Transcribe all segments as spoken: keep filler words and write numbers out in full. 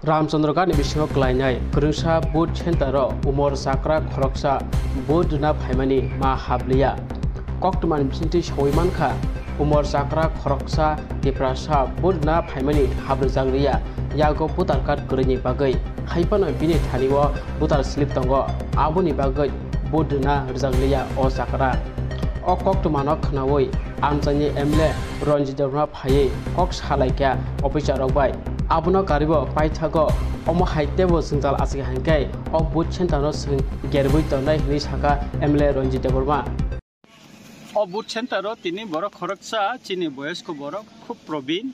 Ramchandra Ghat ni bisingo klainai kwrwngsa vote center o umor chakra khoroksa vote rwna phaimani ma habliya. Koktwmani bisingtwi sawi mankha, umor chakra khoroksa Tiprasa vote rwna phaimani habrijak liya, yago voter card kwrwini bagwi. Haiphano bini thani o voter slip tongo, aboni bagwi vote rwna rwjak liya o chakra. O koktwmano khwnawi amchaini M L A Ranjit Debbarma phaiwi kok salaikha officer rok bai. Abono karibo paithago omo hai teibo jwngjal achai hainkhe o vote center no chwng gerwi tongnai hwnwi sakha M L A Ranjit Debbarma. O vote center o tini borok khoroksa chini boyosko borok khub probin.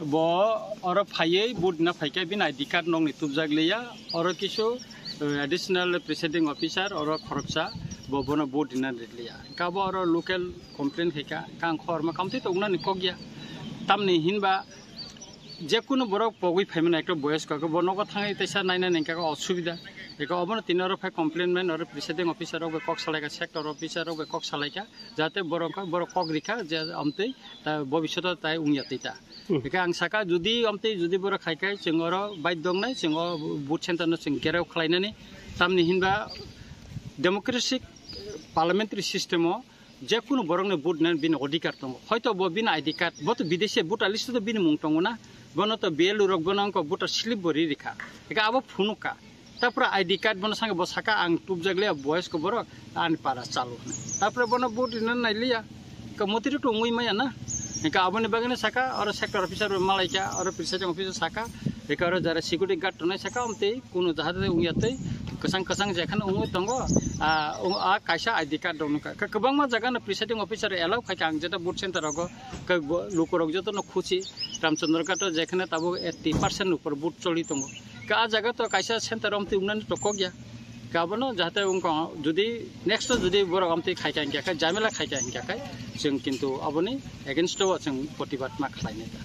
Bo oro phaiwi vote na phaikha bini I D card nokni tubjak liya. Oro kisu, eh, additional presiding officer oro khoroksa bo bono vote rwna rwliya. Kabo oro local complaint khaikha, kang khorma kamtwi tongnani kok ya. Tamni hinba jekunu borok pogwi phaimani ekta boyosko, bo nogo thangwi teisa nainani hwnkha khe osubida. Eko obono tini oro phai complaint mane oro presiding officer rok bai kok salaikha, sector officer rok bai kok salaikha, jate borok, borok kok rikha je amtwi ta bobishoto tai wngya twi ta. Hmm. Eka ang saka jodi amtwi jodi borok khai khai chwng oro baidhyo wngnai, chwng o vote center no chwng gherao khlainani, tamni hinba democratic parliamentary system o jekunu borokni vote nani bini odhikar tongo. Hoito bo bini I D card, bo to bidesi voter list o to bini mung tongo na, bono to B L O rok bono wngkha voter slip bo ri rikha. Eka abo phunukha. Tapore I D card bono saka, bo saka ang tubjak liya boyosko borok ani para chalo hwnwi. Tapore bono vote rina nai liya. Ka motiri to wngwi maya na. Eka aboni bagwi saka oro sector officer bo malaikha, oro presiding officer saka, eka oro jara security guard tongnai saka amtwi kunu jahate wngya twi kwchang kwchang jekhano wngwi tongo, a, o, a kaisa I D card rok nukha. Ka kwbangma jaga no presiding officer allow khaikha ang jeta vote center rogo, ka bo, luku rok joto no khusi Ramchandra Ghat o jekhane tabuk eighty percent upor vote choli tongo. Ka a jaga to kaisa center amtwi wngnani to kok ya. Ka abono jahate wngkha jodi next o jodi borok amtwi khaikha hingkha khe, jamela khaikha hingkha khe, chwng kintu aboni against o chwng protibad ma khlainai ta.